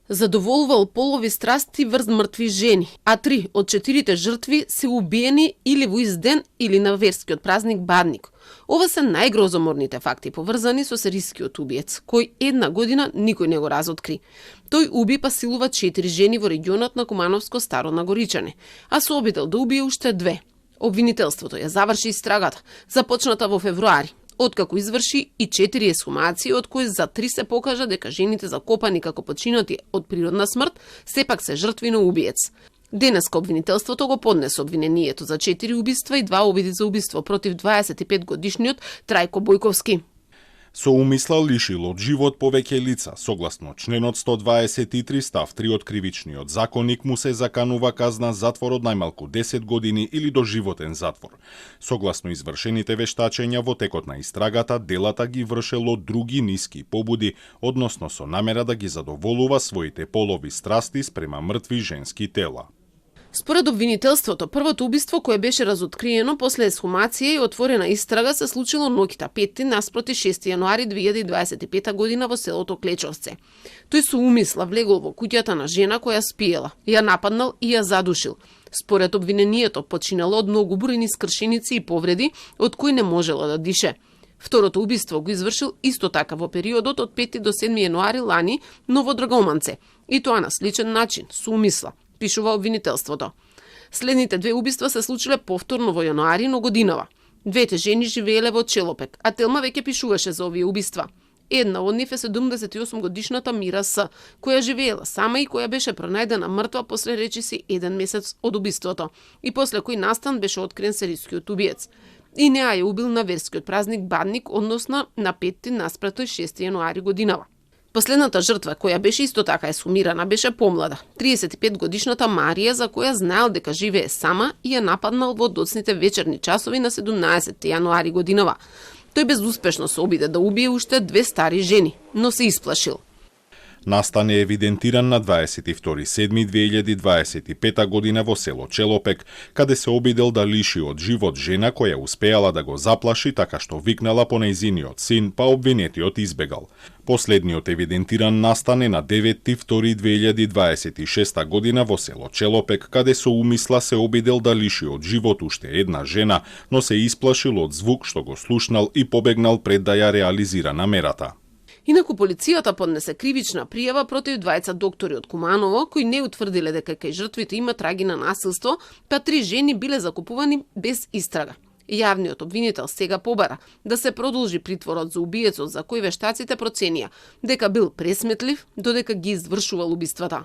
задоволувал полови страсти врз мртви жени, а 3 од 4 жртви се убиени или во ист ден или на верскиот празник Бадник. Ова се најгрозоморните факти поврзани со серискиот убиец, кој една година никој не го разоткри. Тој уби па силува 4 жени во регионот на Кумановско Старо Нагоричане, а се обидел да убие уште 2. Обвинителството ја заврши истрагата, започната во февруари, откако изврши и 4 ексхумации, од кои за 3 се покажа дека жените закопани како починати од природна смрт, сепак се жртви на убиец. Денеска обвинителството го поднесе обвинението за 4 убиства и 2 обиди за убиство против 25-годишниот Трајко Бојковски. Со умисла лишил од живот повеќе лица, согласно членот 123 став 3 од Кривичниот законник, му се заканува казна затвор од најмалку 10 години или доживотен затвор. Согласно извршените вештачења во текот на истрагата, делата ги вршело други ниски побуди, односно со намера да ги задоволува своите полови страсти спрема мртви женски тела. Според обвинителството, првото убиство кое беше разоткриено после ексхумација и отворена истрага се случило ноќта 5 наспроти 6 јануари 2025 година во селото Клечовце. Тој со умисла влегол во куќата на жена која спиела, ја нападнал и ја задушил. Според обвинението, починало од многу бројни скршеници и повреди, од кои не можело да дише. Второто убиство го извршил исто така во периодот од 5 до 7 јануари лани, но во Драгоманце, и тоа на сличен начин, со умисла, пишува обвинителството. Следните 2 убиства се случиле повторно во јануари, но годинава. 2 жени живееле во Челопек, а Телма веќе пишуваше за овие убиства. Една од нив е 78-годишната Мира С, која живеела сама и која беше пронајдена мртва после речиси 1 месец од убиството, и после кој настан беше открен серискиот убиец. И неа ја убил на верскиот празник Бадник, односно на 5 наспроти 6 јануари годинава. Последната жртва, која беше исто така ексхумирана, беше помлада, 35-годишната Марија, за која знаел дека живее сама и ја нападнал во доцните вечерни часови на 17 јануари годинава. Тој безуспешно се обиде да убие уште 2 стари жени, но се исплашил. Настан е евидентиран на 22.7.2025 година во село Челопек, каде се обидел да лиши од живот жена која успеала да го заплаши така што викнала по нејзиниот син, па обвинетиот избегал. Последниот евидентиран настан е на 9.2.2026 година во село Челопек, каде со умисла се обидел да лиши од живот уште една жена, но се исплашил од звук што го слушнал и побегнал пред да ја реализира намерата. Инаку полицијата поднесе кривична пријава против 2 доктори од Куманово, кои не утврдиле дека кај жртвите има траги на насилство, па 3 жени биле закупувани без истрага. Јавниот обвинител сега побара да се продолжи притворот за убиецот, за кој вештаците проценија дека бил пресметлив додека ги извршувал убиствата.